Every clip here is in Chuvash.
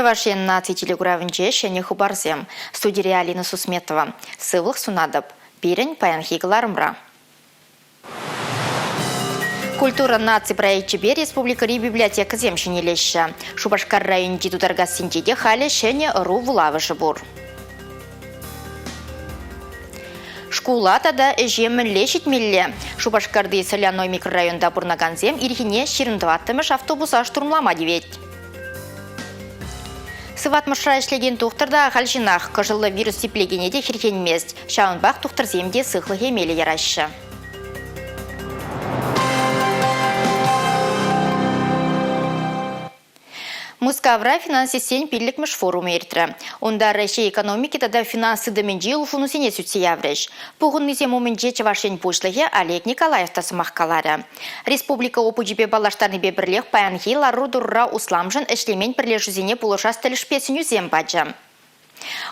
Чӑваш Ен наци телекуравӗнче ҫӗнӗ хыпарсем. Студире Алина Сусметова. Сывлӑх сунатӑп. Пирӗн паянхи кӑларӑмра. Культура наци проекчӗпе республикӑри библиотекӑсем ҫӗнелеҫҫӗ. Шупашкар районӗнчи Тутаркассинче те халӗ ҫӗнӗ ӑру вулавӑшӗ пур. Шкула тата ӗҫе мӗнле ҫитмелле? Шупашкарти Соляной микрорайонта пурӑнакансем ирхине 24-мӗш автобуса штурмлама тивет. Сыватмӑшра ӗҫлекен тухтӑр та ахаль ҫынах, кӑшӑллӑ вирус сиплекене те хӗрхенмест. Ҫавӑнпах тухтӑрсем те сыхлӑх эмелӗ яраҫҫӗ. Мускавра финансистсен пиллӗкмӗш форумӗ иртрӗ. Унта Раҫҫей экономики тата финанс тытӑмӗнчи улшӑнусене сӳтсе яврӗҫ. Пухӑннисем умӗнче Чӑваш Ен Пуҫлӑхӗ Олег Николаев та сӑмах каларӗ. Республика опычӗпе паллаштарнипе пӗрлех паянхи лару-тӑрура усламшӑн ӗҫлемен пӗрлешӳсене пулӑшас тӗлӗшпе сӗнӳсем пачӗ.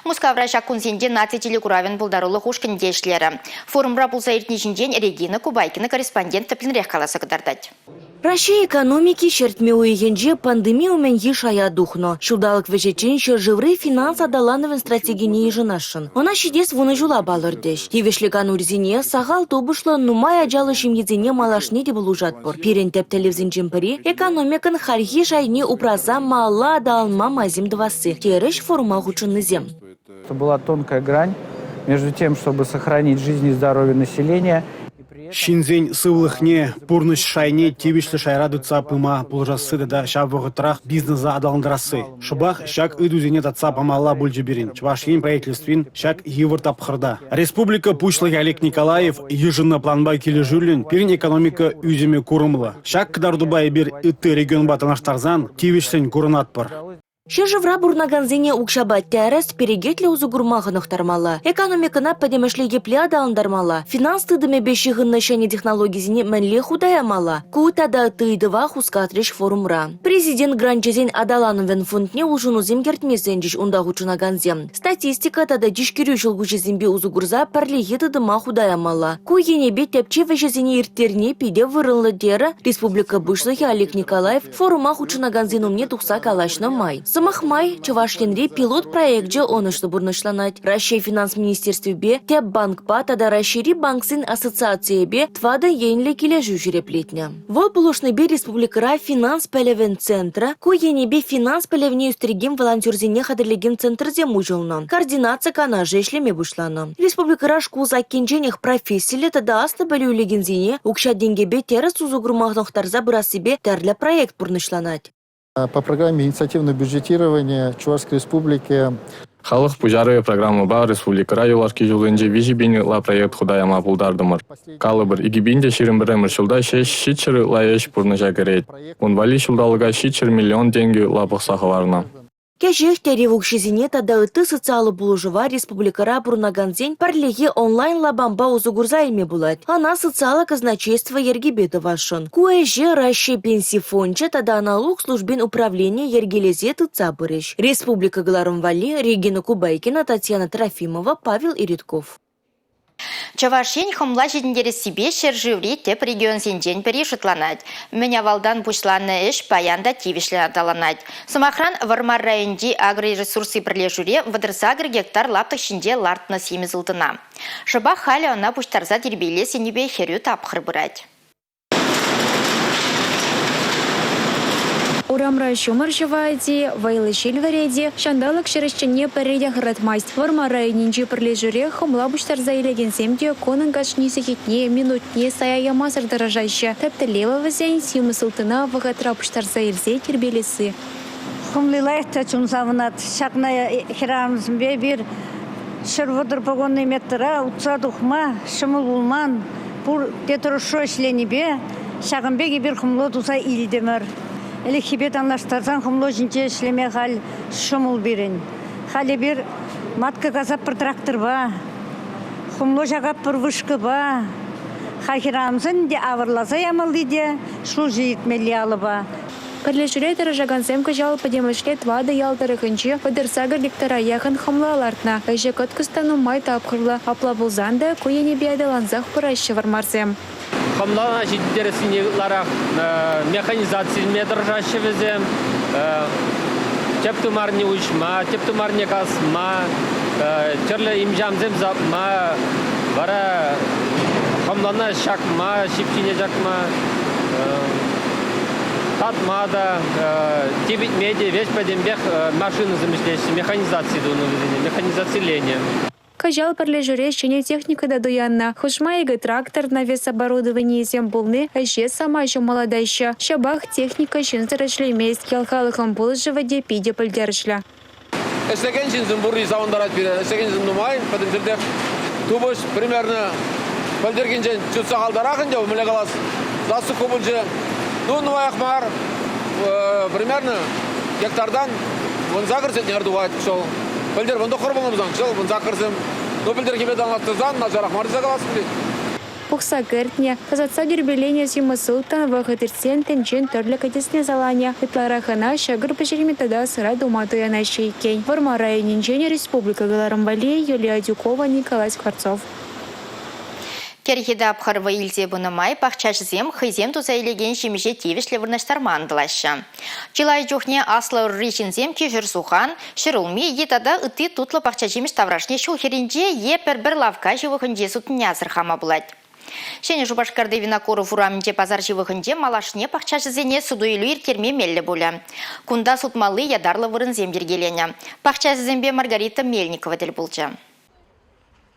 Мускавра ҫак кунсенче наци телекуравӗн пултарулӑх ушкӑнӗ те ӗҫлерӗ. Форумра пулса иртни ҫинчен Регина Кубайкина корреспондент тӗплӗнрех каласа кӑтартать. Раҫҫей экономики ҫӗртме уйӑхӗнче пандеми умӗнхи шая тухнӑ. Ҫулталӑк вӗҫӗччен ҫӗршыври финанс аталанӑвӗн стратегине йышӑнасшӑн. Ӑна ҫитес вунӑ ҫула палӑртӗҫ. Тивӗҫлӗ канурисене, сахал тупӑшлӑ нумай ачаллӑ ҫемьесене малашне те пулӑшатпӑр. Пирӗн тӗп тӗллевсенчен пӗри – экономикӑн хальхи шайне упраса малалла аталанма майсем тӑвасси, терӗҫ форума хутшӑннисем. Это была тонкая грань между тем, чтобы сохранить жизнь и здоровье населения Ҫынсен сывлӑхне, пурнӑҫ шайне тивӗҫлӗ шайра тытса пыма пулӑшасси тата ҫав вӑхӑтрах бизнеса аталантарасси. Шӑпах ҫак ыйтусене татса памалла пулчӗ пирӗн Чӑваш Ен Правительствин ҫак йывӑр тапхӑрта. Республика Пуҫлӑхӗ Олег Николаев йышӑннӑ планпа килӗшӳллӗн пирӗн экономика ӳсӗмӗ курӑмлӑ. Ҫак кӑтартупа эпир ытти регионпа танлаштарсан тивӗҫлӗн курӑнатпӑр. Ҫӗршывра пурӑнакансене укҫапа тӗрӗс, перекетлӗ усӑ курма хӑнӑхтармалла. Экономикӑна пӗтӗмӗшле епле аталантармалла? Финанс тытӑмӗпе ҫыхӑннӑ ҫӗнӗ технологисене мӗнле хута ямалла? Ку тата ытти ыйтӑва хускатрӗҫ форумра. Президент гранчӗсен аталанӑвӗн фондне улшӑнусем кӗртме сӗнчӗҫ унта хутшӑнакансем. Статистика тата тишкерӳ ҫӑлкуҫӗсемпе усӑ курса пӗрлехи тытӑма хута ямалла. Ку енӗпе тӗпчев ӗҫӗсене ирттерни питӗ вырӑнлӑ терӗ республика Пуҫлӑхӗ Олег Николаев форума хутшӑнакансен умне тухса калаҫнӑ май. Сӑмах май, Чӑваш Енре пилот проекчӗ ӑнӑҫлӑ пурнӑҫланать. Раҫҫей Финанс министерствипе, Тӗп банкпа тата Раҫҫейри банксен ассоциацийӗпе тӑватӑ енлӗ килӗшӳ ҫирӗплетнӗ. Вӑл пулӑшнипе республикӑра финанс пӗлӗвӗн центрӗ, ку енӗпе финанс пӗлӗвне ӳстерекен волонтерсене хатӗрлекен центрсем уҫӑлнӑ, координаци канашӗ ӗҫлеме пуҫланӑ. Республикӑра шкул саккинченех профессиллӗ тата аслӑ пӗлӳ илекенсене укҫа-тенкӗпе тӗрӗс усӑ курма хӑнӑхтарса пырассипе тӗрлӗ проект пурнӑҫланать. По программе инициативного бюджетирования Чувашской Республики Халӑх пуҫарӑвӗ программӑпа республикӑра юлашки ҫулсенче 3 000 ытла проект хута яма пултартӑмӑр. Калӑпӑр, 2021 ҫулта ҫеҫ 700 ытла ӗҫ пурнӑҫа кӗрет. Ун валли ҫулталӑка 700 миллион тенкӗ ытла пӑхса хӑварнӑ. Кӗҫех тӗрев укҫисене тата ытти социаллӑ пулӑшӑва республикӑра пурӑнакансен пӗрлехи онлайн-лапампа усӑ курса илме пулать. Ӑна социаллӑ казначейство йӗркипе тӑвасшӑн. Ку ӗҫе Раҫҫей Пенси фончӗ тата налук службин управленийӗ йӗркелесе тытса пырӗҫ. Республика кӑларӑм валли Регина Кубайкина, Татьяна Трофимова, Павел Иритков. Чӑваш Ен хӑмла ҫитӗнтерессипе ҫӗршыври тӗп регионсенчен пӗри шутланать. Мӗн авалтан пуҫланнӑ ӗҫ паян та тивӗҫлӗ аталанать. Сӑмахран, Вӑрмар районӗнчи агроресурсы пӗрлешӳре 38 гектар лаптӑк ҫинче лартнӑ симӗс ылтӑна. Шӑпах халӗ ӑна пуҫтарса тирпейлес енӗпе хӗрӳ тапхӑр пырать. Урамра ҫумӑр ҫӑвать-и, вӑйлӑ ҫил вӗрет-и, ҫанталӑк ҫӗр ӗҫченне пӗрре те хӑратмасть. Вӑрмар районӗнчи пӗрлешӳре хӑмла пуҫтарса илекенсем те кунӑн кашни сехетне, минутне сая ямасӑр тӑрӑшаҫҫӗ. Тӗп тӗллевӗ вӗсен симӗс ылтӑна вӑхӑтра пуҫтарса илсе тирпейлесси. Хӑмли лайӑх та чун савӑнать. Ҫакна хӗрарӑмсемпе эпир 130 погонный метра утса тухма ҫӑмӑл пулман. Пурте тӑрӑшса ӗҫленипе ҫакӑн пек эпир хӑмла туса илтӗмӗр. Ӗлӗкхипе танлаштарсан хӑмла ҫинче ӗҫлеме халь ҫӑмӑл пирӗн. Халь эпир матка касатпӑр тракторпа, хӑмла ҫакатпӑр вышкӑпа. Халь хӗрарӑмсен те авӑрласа ямалли те, ҫулҫӑ иртмелли алӑпа. Пӗрлешӳре тӑрӑшакансем кӑҫал пӗтӗмӗшле тӑватӑ ял тӑрӑхӗнче 38 гектара яхӑн хӑмла лартнӑ. Ӗҫӗ кӑткӑс та нумай тапхӑрлӑ. Апла пулсан та ку енӗпе аталансах пыраҫҫӗ вӑрмарсем. Хӑмлана ҫитӗнтерессине ытларах механизаци илме тӑрӑшаҫҫӗ вӗсем. Тӗп тымарне уҫма, тӗп тымарне касма, тӗрлӗ имҫамсем сапма, вара хӑмлана ҫакма, ҫип ҫине ҫакма, татма та, типӗтме те веҫ пӗтӗмпех машинӑсем ӗҫлеҫҫӗ, механизаци тунӑ вӗсене, механизациленӗ. Кӑҫал пӗрлешӳре ҫӗнӗ техника та туяннӑ. Хушма икӗ трактор, навес оборудованийӗсем пулни ӗҫе самай ҫӑмӑллатаҫҫӗ. Ҫапах техника ҫынсӑр ӗҫлемест, ял халӑхӗн пулӑшӑвӗ те питӗ пӗлтерӗшлӗ. Ӗҫлекен ҫынсем пурри савӑнтарать пире. Ӗҫлекен ҫын нумай, пӗтӗм ҫӗртех тупӑш примерно пӗлтӗрхинчен чут сахалтарах ӗнтӗ, мӗнле калас, засуха пулчӗ. Ну, нумаях мар, примерно гектартан 18 центнер тухать ҫул. Пӗлтӗр 19 пулнӑ пулсан, ҫул 18-сем. Ну, пӗлтӗрхипе танлаштарсан начарах мар тесе калас килет. Пухса кӗртнӗ, тасатса тирпейленӗ симӗс ылтӑн вӑхӑт иртсен тӗнчен тӗрлӗ кӗтесне саланӗ. Ытларах ӑна ҫӑкӑр пӗҫерме тата сӑра тума туянаҫҫӗ иккен. Вӑрмар районӗнчен республика кӑларӑм валли Юлия Адюкова, Николай Скворцов. Кӗрхи тапхӑр вӑй илсе пынӑ май пахчаҫӑсем хӑйсем туса илекен ҫимӗҫе тивӗҫлӗ вырнаҫтарма ӑнтӑлаҫҫӗ. Чылай чухне аслӑ ӑрри ҫынсем кишӗр-сухан, ҫӗрулми е тата ытти тутлӑ пахча-ҫимӗҫ таврашне ҫул хӗрринче е пӗр-пӗр лавкка ҫывӑхӗнче сутнине асӑрхама пулать. Ҫӗнӗ Шупашкарти Винокуров урамӗнче пасар ҫывӑхӗнче малашне пахчаҫӑсене суту-илӳ ирттерме меллӗ пулӗ. Кунта сутмалли ятарлӑ вырӑнсем йӗркеленӗ. Пахчаҫӑсемпе Маргарита Мельникова тӗл пулчӗ.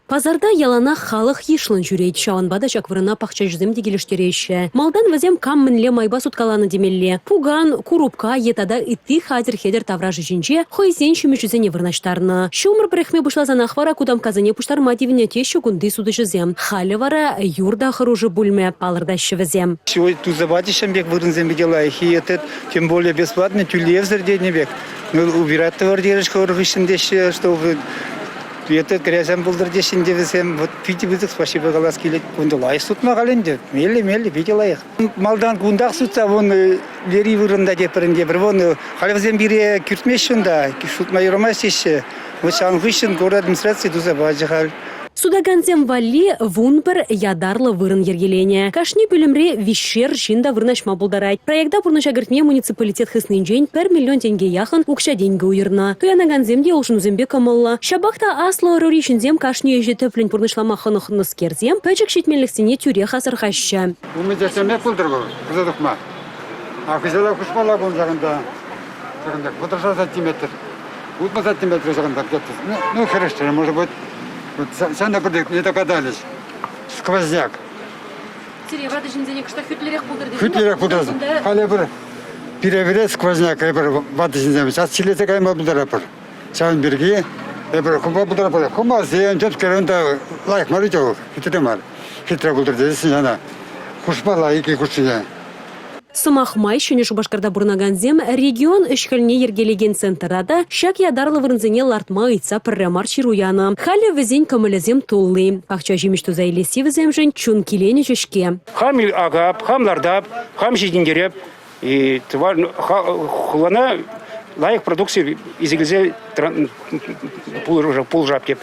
Пасарта яланах халӑх йышлӑн ҫӳрет, ҫавӑнпа та ҫак вырӑна пахчаҫӑсем те килӗштереҫҫӗ. Малтан вӗсем кам мӗнле майпа суткаланӑ темелле. Пукан, курупка е тата ытти хатӗр-хӗтӗр таврашӗ ҫинче хӑйсен ҫимӗҫӗсене вырнаҫтарнӑ. Ҫумӑр пӗрӗхме пуҫласанах вара кутамккасене пуҫтарма тивнӗ теҫҫӗ кунти сутуҫӑсем. Халӗ вара юр та хӑрушӑ пулмӗ, палӑртаҫҫӗ вӗсем. Туса пачӗҫ ҫавӑн пек вырӑнсем питӗ лайӑх. И этот, тем более бесплатно, тӳлевсӗр тенӗ пек. Ну, убирать тӑвӑр терӗҫ хӑвӑр хыҫҫӑн теҫҫӗ, что Это грязян пултӑр теҫҫӗ ӗнтӗ вӗсем. Вот питӗ пысӑк спасибо калас килет. Кунта лайӑх сутма халь ӗнтӗ. Меллӗ, меллӗ, питӗ лайӑх. Малтан кунтах сутса вон лери вырӑнта тепӗр ӗнтӗ пӗр вон халь вӗсем пире кӳртмеҫҫӗ унта, сутма юрамасть теҫҫӗ. Вот ҫавӑн хыҫҫӑн город администраци туса пачӗ халь. Сутакансем валли 11 ятарлӑ вырӑн йӗркеленӗ. Кашни пӳлӗмре виҫшер ҫын та вырнаҫма пултарать. Проекта пурнӑҫа кӗртме муниципалитет хыснинчен пӗр миллион тенке яхӑн укҫа-тенкӗ уйӑрнӑ. Туянакансем те улшӑнусемпе кӑмӑллӑ. Ҫапах та аслӑ ӑрури ҫынсем кашни ӗҫе тӗплӗн пурнӑҫлама хӑнӑхнӑскерсем пӗчӗк ҫитменлӗхсене тӳрех асӑрхаҫҫӗ. Умӗнче пултӑр вӑл, пырса тухма. А хыҫала хушмалла пулнӑ ҫакӑнта. Ҫакӑнта 30 сантиметр. 60 сантиметр ҫакӑнта где-то. Ну, хӗрӗштерӗ, может быть. Вот ҫавна пӗр не догадались. Сквозняк. Сире ватӑ ҫынсене кӑштах хӳтлӗрех пултӑр тесе. Хӳтлӗрех пултӑр. Халӗ пӗр пире вӗрет сквозняк, эпир ватӑ ҫынсем час чирлесе кайма пултаратпӑр. Ҫавӑн пирки эпир хумпа пултаратпӑр. Хумасем, тӗпскер унта лайӑх мар ӗнтӗ вӑл, хитре мар. Хитре пултӑр тесен ӑна хушмалла икӗ хушшине. Сӑмах май, Ҫӗнӗ Шупашкарта пурӑнакансем регион ӗҫ-хӗлне йӗркелекен центра та ҫак ятарлӑ вырӑнсене лартма ыйтса пӗрре мар ҫыру янӑ. Халӗ вӗсен кӑмӑлӗсем тулли. Пахча ҫимӗҫ туса илесси вӗсемшӗн чун киленӗҫӗ-ҫке. Хам акап, хам лартап, хам ҫитӗнтереп. И тӑван хулана лайӑх продукци илсе килсе пулӑшап теп.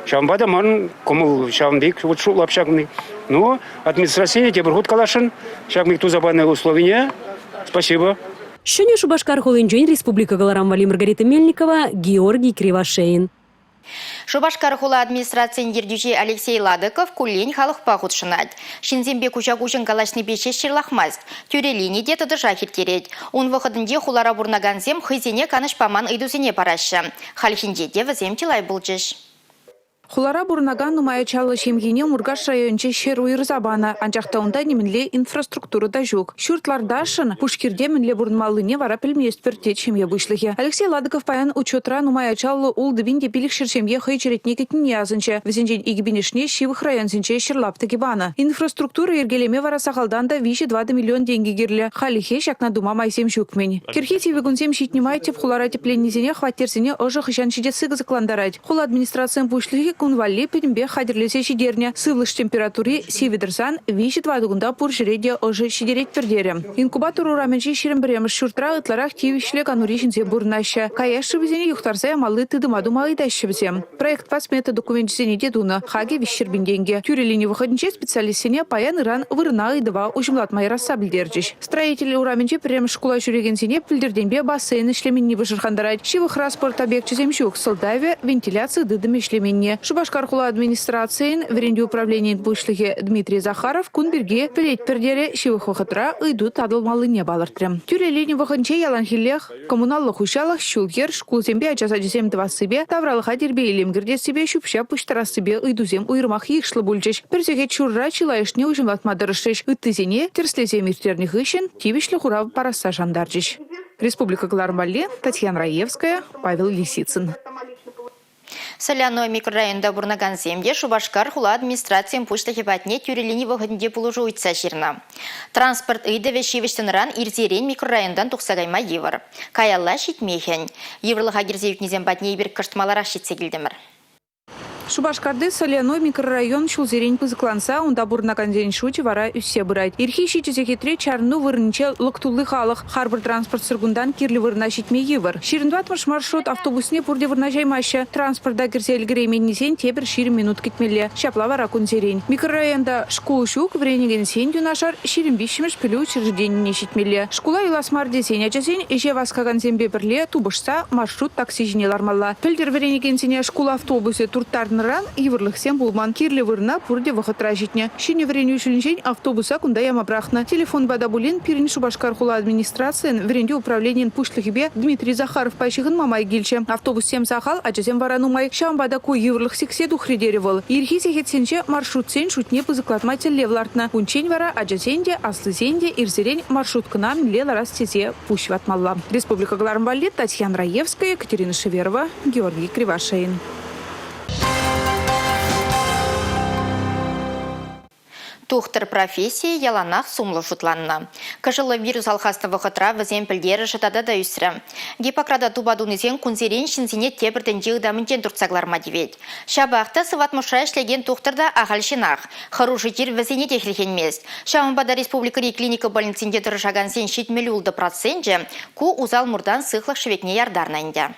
Ҫавӑнпа та манӑн кӑмӑл ҫавӑн пек вот шутлап ҫакни. Ну, Администрацине тепӗр хут каласшӑн, ҫак мих туса панӑ условине спасибо. Ҫӗнӗ Шупашкар хулинчен республика кӑларам валли Маргарита Мельникова, Георгий Кривошеин. Шупашкар хула администрацийӗн ертӳҫи Алексей Ладыков куллен халӑхпа хутшӑнать. Ҫынсемпе куҫа-куҫӑн калаҫнипе ҫеҫ ҫырлахмасть, тӳрӗ лини те тӑтӑшах ирттерет. Ун вӑхӑтӗнче хулара пурӑнакансем хӑйсене канӑҫ паман ыйтусене параҫҫӗ. Хальхинче те вӗсем чылай пулчӗҫ. Хулара пурӑнакан нумай ачаллӑ ҫемьене Муркаш районӗнче ҫӗр уйӑрса панӑ. Анчах та унта нимӗнле инфраструктура та ҫук. Ҫурт лартасшӑн, пушхирте мӗнле пурӑнмаллине вара пӗлместпӗр, тет ҫемье пуҫлӑхӗ. Алексей Ладыков паян учетра нумай ачаллӑ 6500 ҫемье хӑй черетне кӗтнине асӑнчӗ. Вӗсенчен 2000-ӗшне ҫывӑх районсенче ҫӗр лаптӑкӗ панӑ. Инфраструктура йӗркелеме вара сахалтан та 3-4 миллион тенкӗ кирлӗ. Хальлӗхе ҫакна тума майсем ҫук-мӗн. Кӗрхи сивӗ кунсем ҫитнӗ май тӗп хулара тӗпленнисене хваттерсене ӑшӑ хӑҫан ҫитесси кӑсӑклантарать. Хула администрацийӗн пуҫлӑхӗ. Кун валли пӗтӗмпех хатӗрлесе ҫитернӗ. Сывлӑш температури сивӗ тӑрсан 3-4 кунта пур ҫӗре те ӑшӑ ҫитеретпӗр терӗ. Инкубатор урамӗнчи 21-мӗш ҫуртра ытларах тивӗҫлӗ канури ҫынсем пурӑнаҫҫӗ. Каяш шывӗсене юхтарса ямалли тытӑма тума ыйтаҫҫӗ вӗсем. Проектпа смета докуменчӗсене те тунӑ. Хакӗ 300 пин тенкӗ. Тӳрӗ лини вӑхӑтӗнче специалистсене паян-ыран вырӑна ыйтӑва уҫӑмлатма ярасса пӗлтерчӗҫ. Строитель урамӗнчи пӗрремӗш шкула ҫӳрекенсене пӗлтӗртенпе бассейн ӗҫлеменни пӑшӑрхантарать. Ҫывӑхра спорт объекчӗсем ҫук. Сӑлтавӗ – вентиляци тытӑмӗ ӗҫлеменни. Шупашкар хула администрацийӗн вӗрентӳ управленийӗн пуҫлӑхӗ Дмитрий Захаров кун пирки пӗлетпӗр терӗ, ҫывӑх вӑхӑтра ыйту татӑлмаллине палӑртрӗ. Тӳрӗ лини вӑхӑтӗнче яланхиллех коммуналлӑ хуҫалӑх, ҫул-йӗр, шкулсемпе ача сачӗсем тӑвассипе, тавралӑха тирпей-илем кӗртессипе, ҫӳп-ҫап пуҫтарассипе ыйтусем уйрӑмах йышлӑ пулчӗҫ. Пӗр сехет ҫурра чылайӑшне уҫӑмлатма тӑрӑшрӗҫ, ыттисене тӗрӗслесем ирттернӗ хыҫҫӑн тивӗҫлӗ хурав парасса шантарчӗҫ. Республика кӑларӑм валли Татьяна Раевская, Павел Лисицын. Соляной микрорайонта пурӑнакансем те Шупашкар хула администрацийӗн пуҫлӑхӗ патне тӳрӗ лини вӑхӑтӗнче пулӑшу ыйтса ҫырнӑ. Транспорт ыйтӑвӗ ҫивӗч тӑнӑран ирсерен микрорайонтан тухса кайма йывӑр. Каялла ҫитме хӗн. Йывӑрлӑха кӗрсе ӳкнисем патне эпир кӑшт маларах ҫитсе килтӗмӗр. Шупашкарти Соляной микрорайон ҫулсерен пысӑкланса унта пурӑнакансен шучӗ вара ӳссе пырать. Ирхи 7 сехетре чарӑну вырӑнӗнче лӑк тулли халӑх. Харпӑр транспортсӑр кунтан кирлӗ вырӑна ҫитме йывӑр. 24-мӗш маршрут автобусне пурте вырнаҫаймаҫҫӗ. Транспорта кӗрсе ӗлкӗрейменнисен тепӗр 20 минут кӗтмелле. Ҫапла вара кунсерен. Микрорайонта шкул ҫук, вӗренекенсен юнашар 23-мӗш пӗлӳ учрежденине ҫитмелле. Шкула юлас мар тесен ачасен ӗҫе васкакансемпе пӗрле тупӑшса маршрут такси ҫине лармалла. Пӗлтӗр вӗренекенсене шкул автобусӗ турттарнӑран йывӑрлӑхсем пулман. Кирлӗ вырӑна пурте вӑхӑтра ҫитнӗ. Ҫӗнӗ вӗренӳ ҫулӗнчен автобуса кунта яма пӑрахнӑ. Телефонпа та пулин пирӗн Шупашкар хула администрацийӗн вӗрентӳ управленийӗн пуҫлӑхӗпе Дмитрий Захаровпа ҫыхӑнма май килчӗ. Автобуссем сахал, ачасем вара нумай. Ҫавӑнпа та ку йывӑрлӑх сиксе тухрӗ терӗ вӑл. Ирхи сехетсенче маршрутсен шутне пысӑклатма тӗллев лартнӑ. Унччен вара ачасен те, аслисен те ирсерен маршруткӑна мӗнле ларас тесе пуҫ ватмалла. Республика кӑларӑм валли Татьяна Раевская, Екатерина Шеверова, Георгий Кривошеин. Тухтӑр профессийӗ яланах сумлӑ шутланнӑ. Кӑшӑллӑ вирус алхаснӑ вӑхӑтра вӗсен пӗлтерӗшӗ тата та ӳсрӗ. Гиппократа тупа тунисен кунсерен ҫынсене тепӗр тӗнче ытамӗнчен туртса кӑларма тивет. Ҫапах та сыватмӑшра ӗҫлекен тухтӑр та ахаль ҫынах. Хӑрушӑ чир вӗсене те хӗрхенмест. Ҫавӑнпа та республикӑри клиника больницинче тӑрӑшакансен 76 проценчӗ ку усал муртан сыхлӑх шӗвекне яртарнӑ ӗнтӗ.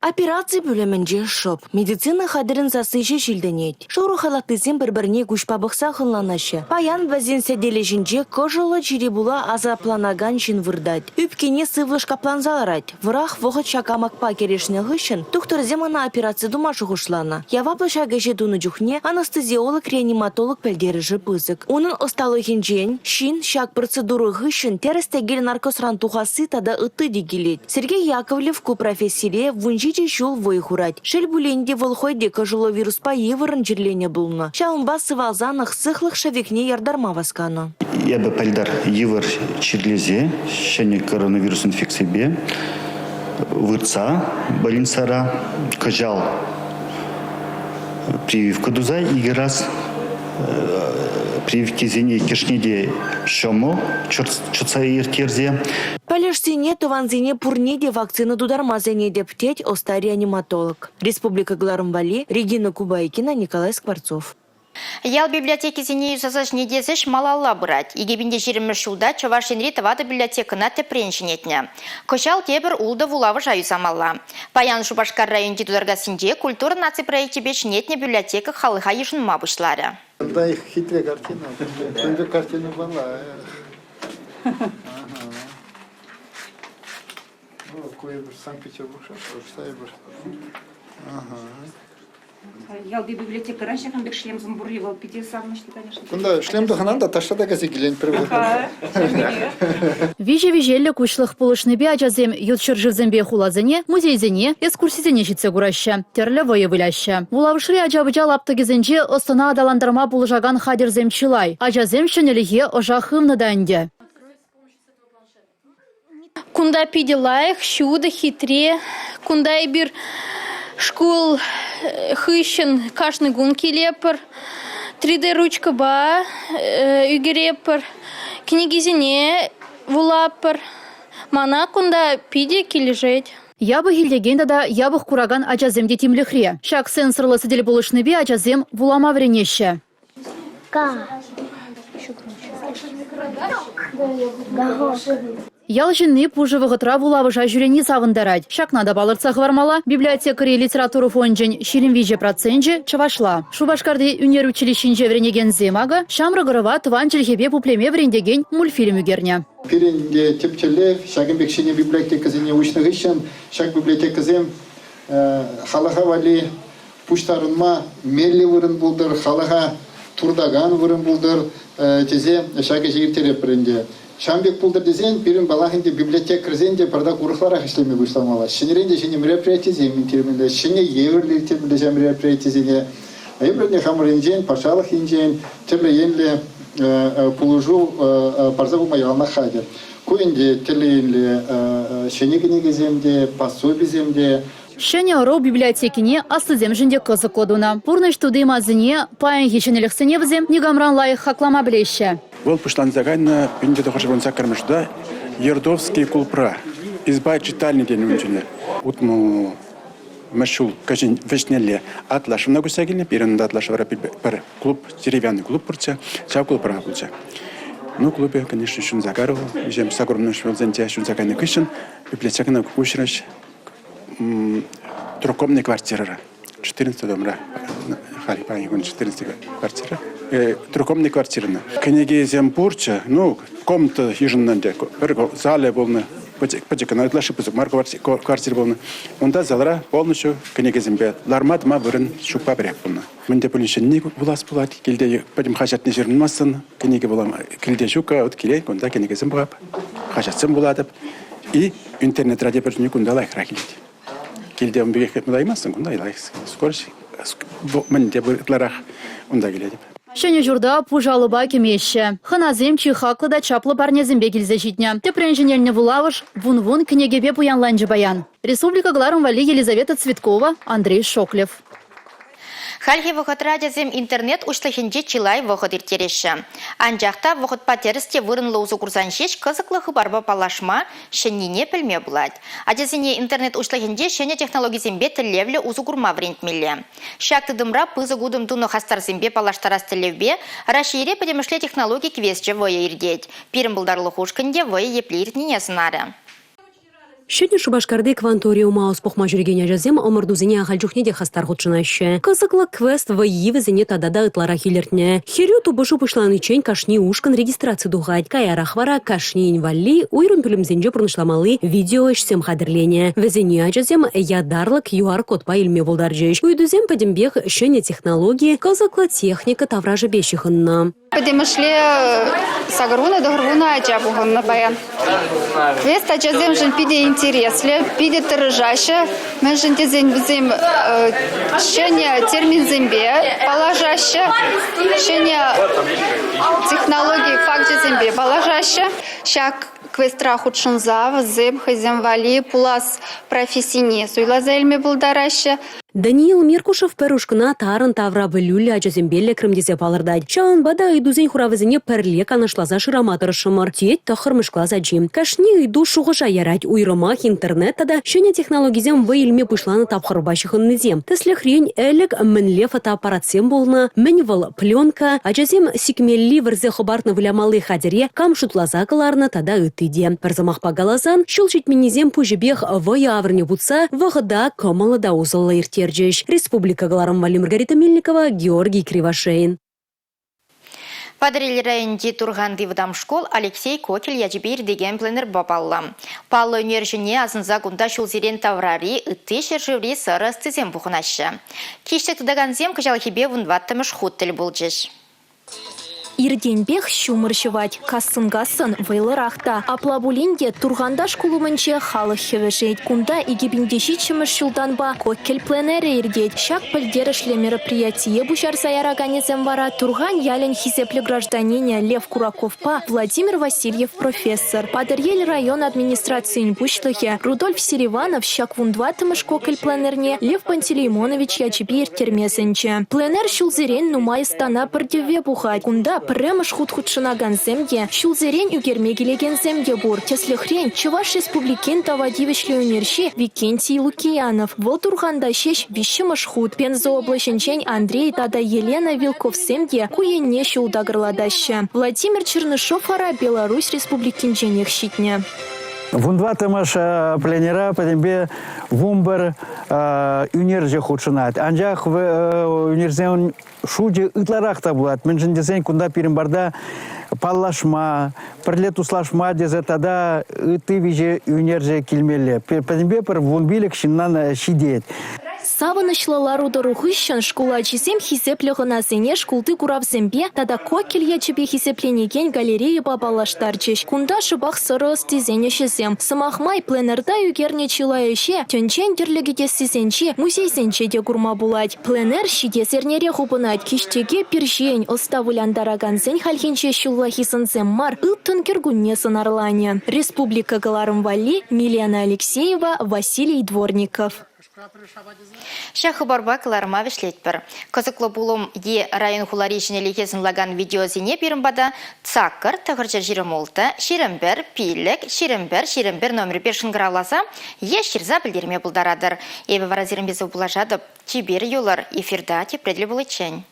Операци пӳлӗмӗнче шӑп. Медицина хатӗрӗн сасси ҫеҫ илтӗнет. Шурӑ халатлисем пӗр-пӗрне куҫпа пӑхсах ӑнланаҫҫӗ. Паян вӗсен сӗтелӗ ҫинче кӑшӑллӑ чире пула асапланакан ҫын выртать. Ӳпкене сывлӑш капланса ларать. Вӑрах вӑхӑт ҫак амакпа кӗрешнӗ хыҫҫӑн тухтӑрсем ӑна операци тума шухӑшланӑ. Яваплӑ ҫак ӗҫе тунӑ чухне анестезиолог-реаниматолог пӗлтерӗшӗ пысӑк. Унӑн ӑсталӑхӗнчен ҫын ҫак процедура хыҫҫӑн тӗрӗс-тӗкел наркозран тухасси тата ытти те килет. Сергей Яковлев ку профессире 17 ҫул вӑй хурать. Шел пулин те, вӑл хӑй те кӑшӑллӑ вируспа йывӑррӑн чирленӗ пулнӑ. Ҫавӑнпа сывалсанах сыхлӑх шӗвекне яртарма васканӑ. Эпӗ пӗлтӗр йывӑр чирлесе ҫӗнӗ коронавирус инфекципе выртса больницӑра кӑҫал прививка туса икӗ раз прививкисене иккӗшне те ҫӑмӑл чӑтса ирттерсе. Пӗлӗшсене, тӑвансене пурне те вакцина тутарма сӗнетӗп, тет ӑста реаниматолог. Республика кӑларӑм валли Регина Кубайкина, Николай Скворцов. Ял библиотекисене юсаса ҫӗнетес ӗҫ малалла пырать. 2020-мӗш ҫулта Чӑваш Енри тӑватӑ библиотекӑна тӗпрен ҫӗнетнӗ. Кӑҫал тепӗр ултӑ вулавӑша юсамалла. Паян Шупашкар районӗнчи Тутаркассинче культура наци проекчӗпе ҫӗнетнӗ библиотека халӑха йышӑнма пуҫларӗ. Кунта хитре картина. Кунта картина была. Ну, ку эпир Санкт-Петербургра, ӑҫта эпир? Ага. Ялти библиотекӑра ҫакӑн пек шлемсем пурри вӑл питӗ савӑнӑҫлӑ, конечно. Кунта шлем тӑхӑнан та таҫта та кайса килен пӗр Виҫӗ виҫеллӗ куҫлӑх пулӑшнипе ачасем ют ҫӗршывсемпе хуласене, музейсене, экскурсисене ҫитсе кураҫҫӗ, тӗрлӗ вӑйӑ выляҫҫӗ. Вулавӑшри ача-пӑча лаптӑкӗсенче ӑс-тӑна аталантарма пулӑшакан хатӗрсем чылай. Ачасем ҫӗнӗлӗхе ӑша хывнӑ та ӗнтӗ. Кунта питӗ лайӑх, ҫутӑ, хитре. Кунта эпир шкул хыҫҫӑн кашни кун килетпӗр. 3D ручкӑпа ӳкеретпӗр, кӗнекесене вулатпӑр. Мана кунта питӗ килӗшет. Япӑх илтекен тата япӑх куракан ачасем те тимлӗхре. Ҫак сенсорлӑ сӗтел пулӑшнипе ачасем вулама вӗренеҫҫӗ. Ял ҫынни пушӑ вӑхӑтра вулавӑша ҫӳрени савӑнтарать. Ҫакна та палӑртса хӑвармалла, библиотекӑри литература фончӗн 23 проценчӗ чӑвашла. Шупашкарти ӳнер училищинче вӗренекенсем акӑ ҫамрӑк ӑрӑва тӑван чӗлхепе пуплеме вӗрентекен мультфильм ӳкернӗ. Пирӗн те тӗп тӗллев ҫакӑн пек ҫӗнӗ библиотекӑсене уҫнӑ хыҫҫӑн ҫак библиотекӑсем халӑха валли пуҫтарӑнма меллӗ вырӑн пултӑр, халӑха туртакан вырӑн пултӑр тесе ҫак ӗҫе ирттеретпӗр ӗнтӗ. Ҫавӑн пек пултӑр тесен пирӗн паллах ӗнтӗ библиотекарьсен те пӑртак урӑхларах ӗҫлеме пуҫламалла. Ҫӗнӗрен те ҫӗнӗ мероприятисем ирттермелле, ҫӗнӗ евӗрлӗ ирттермелле ҫав мероприятисене. Эпир ӗнтӗ хамӑр енчен, патшалӑх енчен тӗрлӗ енлӗ пулӑшу парса пыма яланах хатӗр. Ку ӗнтӗ тӗрлӗ енлӗ ҫӗнӗ кӗнекесем те, пособисем те, Ҫӗнӗ ӑру библиотекине аслисемшӗн те кӑсӑклӑ тунӑ. Пурнӑҫ тути-масине, паянхи ҫӗнӗлӗхсене вӗсем никамран лайӑх хаклама пӗлеҫҫӗ. Вӑл пуҫланса кайнӑ 1918 ҫулта Ердовский клубра изба читальни тенӗ ун чухне. 60-мӗш ҫул кӗҫӗн вӗҫнелле Атлашевна куҫса килнӗ. Пирӗн унта Атлашевра пӗр клуб, деревянный клуб пурччӗ. Ҫав клубра пулчӗ. Ну, клубӗ, конечно, ҫунса кайрӗ вӑл. Вӗсем саккӑрмӗш ҫулсенче ҫунса кайнӑ хыҫҫӑн библиотекӑна уҫрӗҫ. Трехкомнатная квартирӑра. 14 домра. Халь паян кун 14 квартира. Трехкомнатная квартирӑна. Кӗнекесем пурччӗ. Ну, комната йышӑннӑ ӗнтӗ. Пӗр залӗ пулнӑ. Пӗчӗк кӑна, ытлашши пысӑк мар квартира пулнӑ. Унта залра полностью кӗнекесемпе ларма-тӑма вырӑн ҫукпа пӗрех пулнӑ. Мӗн те пулин ҫӗнни вулас пулать. Килте пӗтӗм хаҫатне ҫырӑнмастӑн. Кӗнеке вулама килте ҫук-ка, вот килет, кунта кӗнекесем пӑхап, хаҫатсем вулатӑп. И интернетра тепӗр чухне кунта лайӑхрах килет. Килте ун пекех вулаймастӑн, кунта лайӑх скорость мӗн те ытларах унта килетӗп. Ҫӗнӗ ҫурта пуш алӑпа кӗмеҫҫӗ. Хӑнасем чи хаклӑ та чаплӑ парнесемпе килсе ҫитнӗ. Тӗпрен ҫӗнелнӗ вулавӑш вун-вун кӗнекепе пуянланчӗ паян. Республика кӑларӑм валли Елизавета Цветкова, Андрей Шоклев. Хальхи вӑхӑтра ачасем интернет уҫлӑхӗнче чылай вӑхӑт ирттереҫҫӗ. Анчах та вӑхӑтпа тӗрӗс те вырӑнлӑ усӑ курсан ҫеҫ кӑсӑклӑ хыпарпа паллашма, ҫӗннине пӗлме пулать. Ачасене интернет уҫлӑхӗнче ҫӗнӗ технологисемпе тӗллевлӗ усӑ курма вӗрентмелле. Ҫак тытӑмра пысӑк утӑм тунӑ хастарсемпе паллаштарас тӗллевпе Раҫҫейре пӗтӗмӗшле технологи квесчӗ вӑйӑ иртет. Пирӗн пултарулӑх ушкӑнӗ те вӑйӑ епле иртнине сӑнарӗ. Ҫӗнӗ Шупашкарти Кванториума ӑс пухма ҫӳрекен ачасем ӑмӑртусене ахаль чухне те хастар хутшӑнаҫҫӗ. Кӑсӑклӑ квест вӑййи вӗсене тата та ытларах илӗртнӗ. Хӗрӳ тупӑшу пуҫланиччен кашни ушкӑн регистраци тухать. Каярах вара кашнийӗн валли уйрӑм пӳлӗмсенче пурнӑҫламалли видеоӗҫсем хатӗрленӗ. Вӗсене ачасем ятарлӑ QR-кодпа илме пултарчӗҫ. Ыйтусем пӗтӗмпех ҫӗнӗ технологи, кӑсӑклӑ техника таврашӗпе ҫыхӑннӑ. Пӗтӗмӗшле сакӑрвунӑ тӑхӑрвунӑ ача пухӑннӑ паян. Квест ачасемшӗн питӗ интереслӗ, питӗ тӑрӑшаҫҫӗ. Мӗншӗн тесен вӗсем ҫӗнӗ терминсемпе паллашаҫҫӗ, ҫӗнӗ технологи факчӗсемпе паллашаҫҫӗ. Ҫак квестра хутшӑнса вӗсем хӑйсем валли пулас профессине суйласа илме пултараҫҫӗ. Даниил Меркушев пӗр ушкӑна тарӑн тавра пӗлӳллӗ ачасемпе лекрӗм тесе палӑртать. Ҫавӑнпа та ыйтусен хуравӗсене пӗрле канашласа шырама тӑрӑшрӑмӑр, тет тӑххӑрмӗш класс ачи. Кашни ыйту шухӑша ярать, уйрӑмах интернет тата ҫӗнӗ технологисем вӑй илме пуҫланӑ тапхӑрпа ҫыхӑннисем. Тӗслӗхрен, ӗлӗк мӗнле фотоаппаратсем пулнӑ, мӗн вӑл пленка, ачасем сикмелли вӗрсе хӑпартнӑ вылямалли хатӗре кам шутласа кӑларнӑ тата ытти те. Пӗр сӑмахпа каласан, ҫул ҫитменнисем пуҫӗпех вӑйӑ авӑрне путса вӑхӑта кӑмӑллӑ та усӑллӑ ирттерчӗҫ. Республика кӑларӑм валли Маргарита Мельникова, Георгий Кривошеин. Патӑрьел районӗнчи Турханти вӑтам шкул Алексей Кокель ячӗпе иртекен пленэрпа паллӑ. Паллӑ ӳнерҫӗне асӑнса кунта ҫулсерен таврари ытти ҫӗршыври сӑрӑ ӑстисем пухӑнаҫҫӗ. Киҫтӗк тытакансем кӑҫалхипе вунтӑваттӑмӗш хут тӗл пулчӗҫ. Иртенпех ҫумӑр ҫӑвать. Кассӑн-кассӑн вӑйлӑрах та. Апла пулин те Турханта шкул умӗнче халӑх хӗвӗшет. Кунта 2007-мӗш ҫултанпа Кокель пленэрӗ иртет. Ҫак пӗлтерӗшлӗ мероприятие пуҫарса яраканӗсем вара Турхан ялӗн хисеплӗ гражданинӗ Лев Кураковпа Владимир Васильев профессор, Патӑрьел район администрацийӗн пуҫлӑхӗ Рудольф Селиванов ҫак вунтӑваттӑмӗш Кокель пленэрне Лев Пантелеймонович ячӗпе ирттерме сӗнчӗ. Пленэр ҫулсерен нумай ӑстана пӗр тӗвве пухать. Кунта. пӗрремӗш хут хутшӑнакансем те, ҫулсерен ӳкерме килекенсем те пур. Тӗслӗхрен, Чӑваш Республикин тава тивӗҫлӗ ӳнерҫи Викентий Лукиянов. Вӑл Турханта ҫеҫ виҫҫӗмӗш хут. Пенза облаҫӗнчен Андрей тата Елена Вилковсем те ку енне ҫул такӑрлатаҫҫӗ. Владимир Чернышов вара Беларусь Республикинченех ҫитнӗ. Вунтӑваттӑмӗш пленэра пӗтӗмпе 11 ӳнерҫӗ хутшӑнать. Анчах ӳнерсен шучӗ ытларах та пулать. Мӗншӗн тесен кунта пирӗн барта паллашма, пӗрле туслашма тесе тата ытти виҫе ӳнерҫӗ килмелле. Пӗтӗмпе пӗр 15 ҫыннан ҫитет. Савӑнӑҫлӑ лару-тӑру хыҫҫӑн шкул ачисем хисеплӗ хӑнасене шкулти куравсемпе тата Кокель ячӗпе хисепленекен галерейӑпа паллаштарчӗҫ. Кунта шӑпах сӑрӑ ӑстисен ӗҫӗсем. Сӑмах май, пленэрта ӳкернӗ чылай ӗҫе тӗнчен тӗрлӗ кӗтессисенчи музейсенче те курма пулать. Пленэр ҫитес эрнере хупӑнать. Киҫтӗке пир-ҫийӗн ӑста вылянтаракансен хальхинче ҫуллахи сӑнсем мар, ылтӑн кӗркунне сӑнарланӗ. Республика кӑларӑм валли Милена Алексеева, Василий Дворников. Ҫак хыпарпа кӑларӑма вӗҫлетпӗр. Кӑсӑклӑ пулӑм е район-хулари ҫӗнӗлӗхе сӑнлакан видеосене пирӗн пата саккӑр, 926, 21, 5, 21, 21 номерпе шӑнкӑравласа е ҫырса пӗлтерме пултаратӑр. Эпӗ вара сирӗнпе сывпуллашатӑп. Чипер юлӑр, эфирта тепре тӗл пуличчен.